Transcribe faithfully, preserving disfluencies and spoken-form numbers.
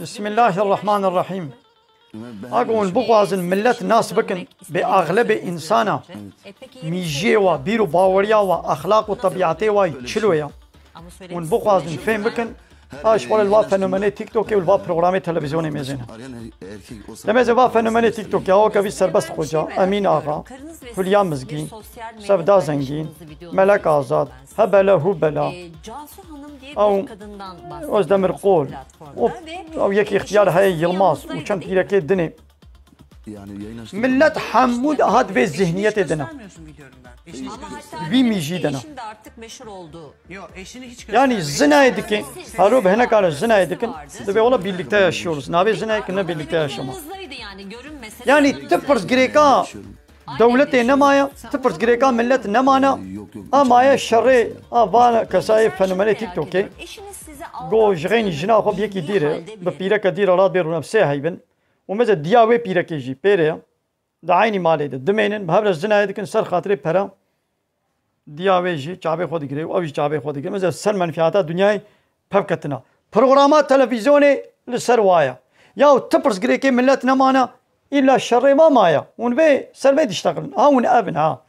Bismillahirrahmanirrahim. Ago hûn bixwazin millet nas bikin, bê axlebê însana, mîjiyê wa, bîr û baweriya wa, exlaq û tebîetê wa çilo ya. Hûn bixwazin fêm bikin, a ji xwe li va fenomenê TikTokê û li va programê televîzyonê mêzêne. Demê zê va fenomenê TikTokê, awo kevî Serbest Xoca, Emîn Axa, Hulya Mizgîn, Sevda Zengîn, Melek Azad, Hebele Hubela, Ew Özdemir Kol, o, ew yek îxtiyar heye Yilmaz û çend pîrekê dinê. Millet hemû dihat vê zihniyetê dine. Vî mîjî dine. Yanî zinayê dikin, halo bi hinekane zinayê dikin, dibê wala birlikte yaşıyoruz. Nabê zinayê ki ne birlikte yaşama. Yanî ti pirsgirêka dewletê nemaye, ti pirsgirêka millet nemane, a maye şerê, a van kesayê fenomenê TikTokê. Go ji xeynî jina xwe bi yekî dîre, bi pîreke dîre rat bê rûne bi sê heybin. Û meze diya wê pîrekê jî pêre ye. Di eynî malê de dimênin, bi hev re zinayê dikin ser xatirê pera. Diya wê jî çavê xwe digire û ew jî çavê xwe digire. Meze ser menfiyata dinyayê pevketina. Programa televîzyonê li ser wa ye. Yaw ti pirsgirêkê millet nemana, îlla şerê va maye. Hûn vê ser vê diştexilin. Ha hûn ev in ha.